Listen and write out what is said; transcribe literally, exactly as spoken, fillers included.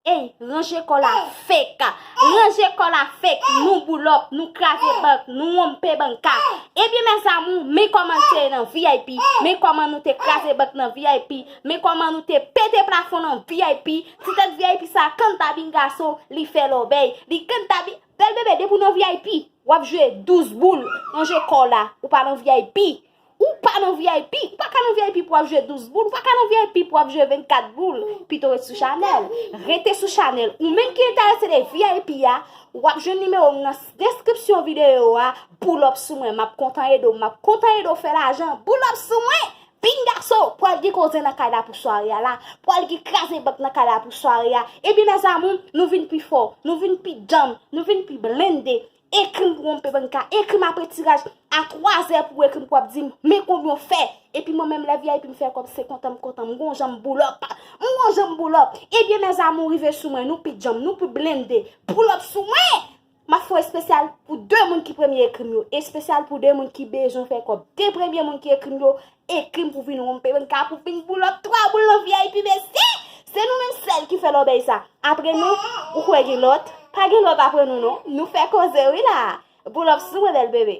Ey, ranje kò la fake. Ranje kò la fake. Nou boulòp, nou kraze bank, nou wonpe banka. Ebyen, mes amours, men kòman nou te ye nan V I P. Men kòman nou te kraze bank nan V I P. Men kòman nou te pete plafon nan V I P. Ti tèt V I P sa, kanta bingaso, li fè lòbèy. Li kanta bi-, bèl bebe, depi w nan V I P, w ap jwe douz boul. Ranje kò la, ou pa nan V I P. Ou pa nan V I P, ou pa ka nan V I P pou w ap jwe douz boul, ou pa ka nan V I P pou w ap jwe vennkat boul. Pito ret sou chanèl. Rete sou chanèl. Ou menm ki enterese de V I P a, w ap jwenn nimewo m nan deskripsyon videyo a. Boulòp sou mwen, m ap kontan ede w, m ap kontan ede w fè lajan. Boulòp sou mwen! Pingaso, pral gen koze nan kay la pou sware a la. Pral gen kraze bank nan kay la pou sware a. Ebyen, mes amours, nou vin pi fò, nou vin pi djanm, nou vin pi blende. Ekri m pou wonpe banka, ekri m apre tiraj a twa zè pou ekri m pou ap di m men konbyen w fè. Epi mwen menm lè V I P m fè kòb se kontan m kontan, m gon jan m boulòp, m gon jan m boulòp. Ebyen, mes amours, rive sou mwen, nou pi djanm, nou pi blende. Boulòp sou mwen! M ap fè yon espesyal pou de moun ki premye ekri m yo. Espesyal pou de moun ki bezwen fè kòb. De premye moun ki ekri m yo, ekri m pou vin wonpe banka, pou vin boulòp twa boul nan V I P, mesye! Se nou menm sèl ki fè lòbèy sa. Apre nou, ou kwè gen lòt? Pa gen lòt apre nou, non. Nou fè koze, wi, la. Boulòp sou mwen, bèl bebe.